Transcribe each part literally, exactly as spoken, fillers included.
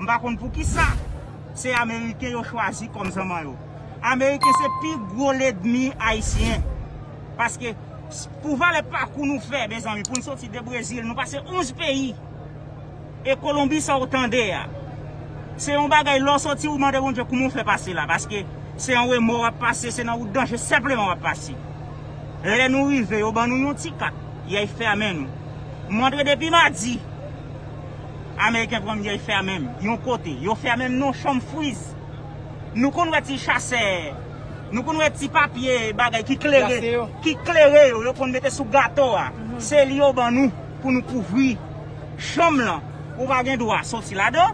Pa konn poukisa se Ameriken yo chwazi kòm zanman yo. Ameriken se pi gwo lènmi Ayisyen. Paske s- pou valè pakou nou fè, mezanmi, pou n soti de Brezil, nou pase onz peyi. E Kolonbi sa w tande a, se yon bagay lè w soti ou mande Bondye kouman w fè pase la. Paske se yon remò w ap pase, se nan wout danje senpleman w ap pase. Lè nou rive, yo ban nou yon ti kat, y ay fèmen nou. M antre depi madi, Ameriken pran m, y ay fèmen m yon kote. Yo fèmen m nan yon chanm friz. Nou konn wè ti chasè, nou konn wè ti papye bagay ki klere, ki klere yo, yo konn mete sou gato a. Se li yo ban nou pou nou kouvri chanm lan. Ou pa gen dwa soti ladan.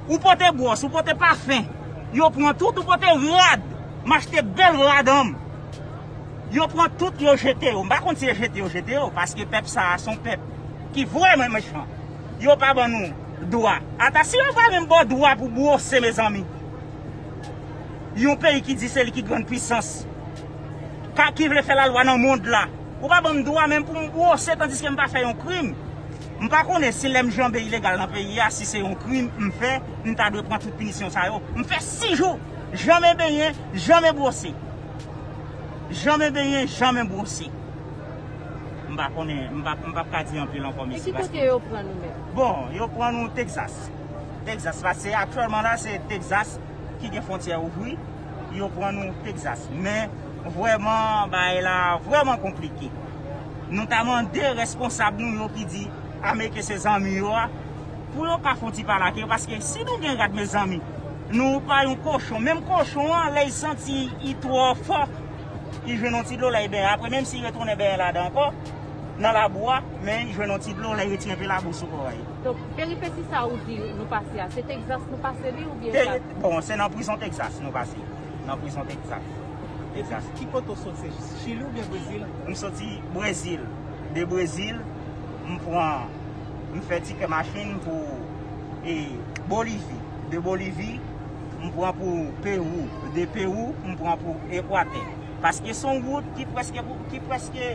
Ou pote bwòs, ou pote pafen. Yo pran tout, ou pote rad. M achte bèl rad an m. Yo pran tout, yo jete yo. M pa konn si yo jete yo, jete yo, paske pèp sa a se yon pèp ki vrèman mechan. Yo pa ban nou dwa. Ata si yo pa menm ba w dwa pou bwose, mezanmi. Yon peyi ki di se li ki grann pwisans, ka, ki vle fè lalwa nan mond la. Ou pa ban m dwa menm pou m bwose tandiske m pa fè yon krim. M pa konnen si lè m janbe ilegal nan peyi a, si se yon krim m fè, m ta dwe pran tout pinisyon sa yo. M fè sis jou, janmen benyen, janmen bwose. Janmen benyen, janmen bwose. M pa konnen, m pa, m p ap ka di anpil ankò, mesye. E ki kote yo pran nou menm? Bon, yo pran nou Texas. Texas, paske aktyèlman la, se Texas ki gen fwontyè ouvri. Yo pran nou Texas. Men, vrèman, bagay la vrèman konplike. Nou ta mande responsab nou yo ki di Ameriken se zanmi yo a, pou yo ka fè yon ti pale ak yo, paske si nou gen rad, mezanmi, nou pa yon kochon. Menm kochon an, lè l santi li twò fò, li jwenn yon ti dlo, lè l benyen. Apre, menm si l retounen benyen ladan ankò, nan labou a, men li jwenn yon ti dlo, lè l retire enpe labou sou kò a. Donk, peripesi sa ou di nou pase a, se Texas nou pase li oubyen Peri- sa? Bon, se nan prizon Texas nou pase. Nan prizon Texas. Texas. Ki kote w soti? Chili oubyen Brezil? M soti Brezil. De Brezil, m pran, m fè tikè machin pou, e, Bolivi. De Bolivi, m pran pou Pewou. De Pewou, m pran pou Ekwatè. Paske se yon wout ki prèske, ki prèske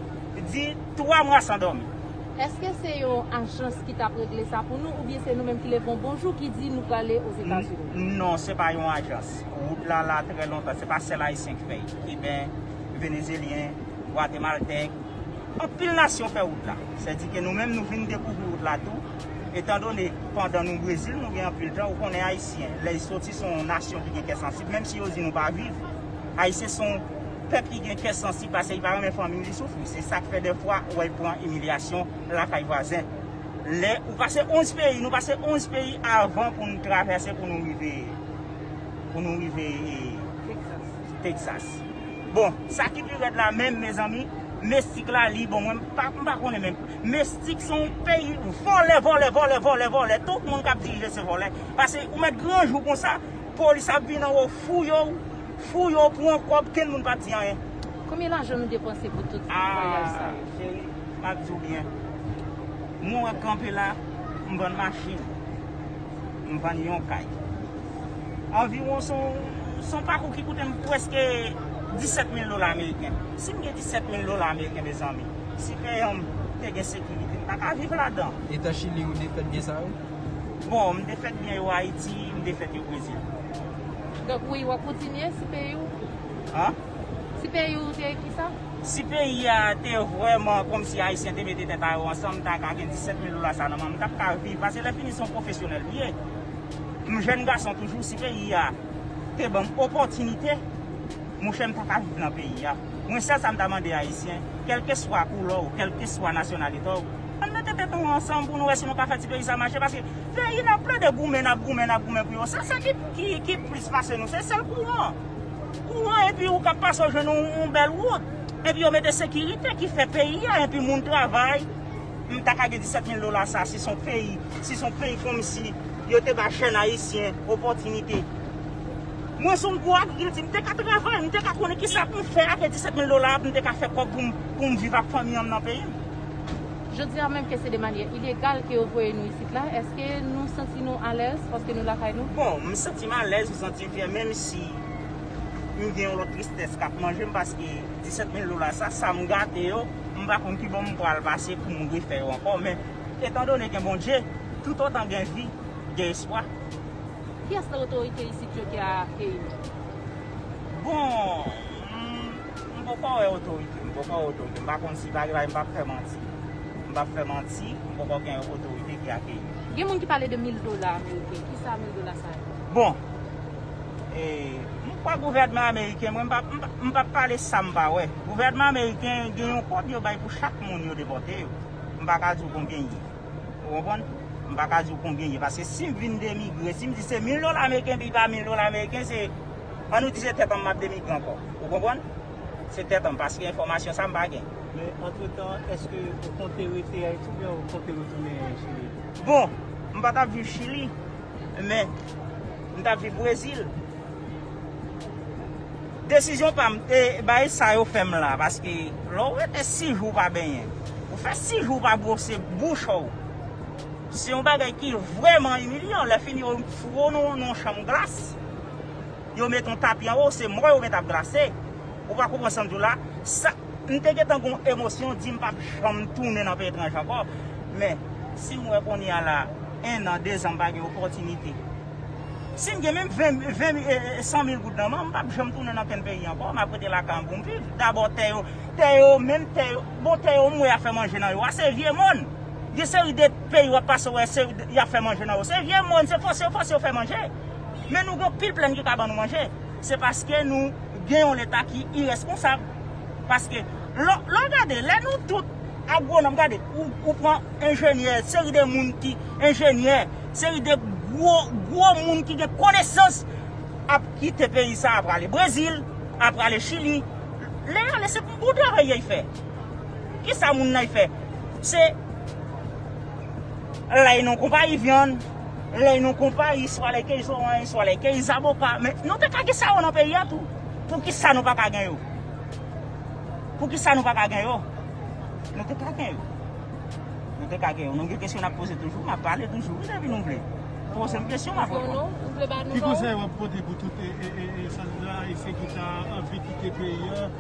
di twa mwa san dòmi. Èske se yon ajans ki t ap regle sa pou nou, oubyen se nou menm ki leve yon bon jou ki di nou prale Ozetazini? N- non, se pa yon ajans. Wout la la trè lontan. Se pa sèl Ayisyen ki fè l. Kiben, Venezelyen, Gwatemaltèk. Anpil nasyon fè wout la. Sèdike nou menm, nou vin dekouvri wout la tou. Etandone, pandan nou Brezil, nou gen anpil tan, ou konnen Ayisyen, lè y soti, se yon nasyon ki gen kè sansib, menm si yo di nou pa viv. Ayisyen se yon pèp ki gen kè sansib, paske li pa renmen fanmi li soufri. Se sa k fè dèfwa ou wè l pran imilyasyon lakay vwazen. Lè ou pase onz peyi, nou pase onz peyi avan pou n travèse, pou nou rive, pou nou rive, e, Texas. Texas. Bon, sa ki pi rèd la menm, mezanmi, mestik la, li, bon, mwen, m pa, m pa konnen menm. Mestik se yon peyi vòlè, vòlè, vòlè, vòlè, vòlè. Tout moun k ap dirije se vòlè. Paske ou mèt gran jou konsa, polis ap vin anwo, fouye w, fouye w, pran kòb, kenn moun p ap di anyen. Konbyen lajan nou depanse pou tout vwayaj sa yo? Ah, cheri, m ap di w byen. Mwen wè kanpe la, m vann machin. M vann yon kay. Anviwon se yon, se yon pakou ki koute m prèske disèt mil dola ameriken. Si m gen disèt mil dola ameriken, mezanmi, si peyan m te gen sekirite, m ta ka viv ladan. Eta Chili ou te fèt byen sa yo? Bon, m te fèt byen yo Ayiti, m te fèt yo Brezil. Donk, wi, w ap kontinye si peyi w? An? Si peyi w te kisa? Si peyi a te vrèman kòmsi Ayisyen te mete tèt a yo ansanm, m ta ka gen disèt mil dola sa nan men m, m t ap ka viv. Paske lè fini se yon pwofesyonèl m ye. M jèn gason toujou, si peyi a te ban m opòtinite, monchè, m ta ka viv nan peyi a. Mwen, sèl sa m ta mande Ayisyen, kèlkeswa koulè w, kèlkeswa nasyonalite w, ann mete tèt nou ansanm pou nou wè si nou ka fè ti peyi sa mache, paske peyi n ap plede goumen, n ap goumen, n ap goumen pou yo. Sa, sa ki, ki, ki plis pase nou, se sèl kouran. Kouran, epi ou ka pase, w jwenn yon, yon bèl wout. Epi yo mete sekirite ki fè peyi a, epi moun travay. M ta ka gen disèt mil dola sa, si se yon peyi, si se yon peyi kòmsi yo te ba jèn ayisyen opòtinite. Mwen se yon gwo agrikilti, m te ka travay, m te ka konnen kisa pou m fè avèk disèt mil dola, m te ka fè kòb pou m, pou m viv ak fanmi an m nan peyi m. Jodi a menm ke se de manyè ilegal ke yo voye nou isit la, èske nou santi nou alèz paske nou lakay nou? Bon, m santi m alèz, m santi m fyè, menm si m gen yon lòt tristès k ap manje m, paske disèt mil dola sa, sa m gate yo, m pa konn kibò m pral pase pou m refè yo ankò, men etandone gen Bondye, toutotan gen vi, Gen espwa. Kiyès nan otorite isit yo ki akeyi nou? Bon, m, m poko wè otorite, m poko wè otorite. M pa konn si bagay la, m p ap fè manti. M p ap fè manti, m poko gen otorite ki akeyi. Gen moun ki pale de mil dola ameriken. Kisa mil dola sa yo? Bon, e, m kwè gouvènman ameriken, mwen, m p ap, m p ap, m p ap pale sa m pa wè. Gouvènman ameriken gen yon kòb yo bay pou chak moun yo depòte yo. M pa ka di w konbyen ye. Ou konprann? M pa ka di w konbyen ye. Paske si m vin demigre, si m di se mil dola ameriken, pi pa mil dola ameriken, se, ann nou di se tèt an m ap demigre ankò. Ou konprann? Se tèt an m, paske enfòmasyon sa m pa gen. Men antretan, èske ou konte rete Ayiti oubyen ou konte retounen Chili? Bon, m pa t ap viv Chili, men m t ap viv Brezil. Desizyon pa m, e, bagay sa yo fè m la, paske lè w rete sis jou w pa benyen, ou fè sis jou w pa bwose bouch ou, se yon bagay ki vrèman imilyan. Lè fini, yo foure w nan, nan yon chanm glas, yo met yon tapi anwo w, se mò yo met ap glase. Ou pa konprann sa m di w la? Sa, m te gentan gen yon emosyon, di m p ap janm tounen nan peyi etranje ankò. Men, si m wè kounye a la, en an, de zan, m pa gen opòtinite. Si m gen menm ven, ven, e, e, san mil goud nan men m, m p ap janm tounen nan kenn peyi ankò. M ap rete lakay mwen pou m viv. Dabò, tè yo, tè yo, menm tè yo, bon, tè yo, m wè y ap fè manje nan yo a, se vye mòn. Gen seri de peyi w ap pase, w wè, se, y ap fè manje nan yo. Se vye mòn, se fòse yo, fòse yo fè manje. Men nou gen anpil plèn ki ka ban nou manje. Se paske nou gen yon Leta ki irèsponsab. Paske, lè, lè w gade, lè nou tout agwonòm, gade, ou, ou pran enjenyè, seri de moun ki enjenyè, seri de gwo, gwo moun ki gen konesans ap kite peyi sa a, ap prale Brezil, ap prale Chili. Lè y ale, se pou travay y fè. Kisa moun nan y fè? Se lè y nan konpayi vyann, lè y nan konpayi, swa lè key zoranj, swa lè key zaboka. Men nou te ka gen sa yo nan peyi a tou. Poukisa nou pa ka gen yo? Poukisa nou pa ka gen yo? Nou te ka gen yo. Nou te ka gen yo. Nou gen kesyon n ap poze toujou, m ap pale toujou. Wi, depi nou vle. Poze m kesyon, m ap reponn. Ou vle ba nou Ki non? Konsèy w ap pote pou tout e, e, e, e, sòtisan ayisyen ki ta anvi kite peyi a?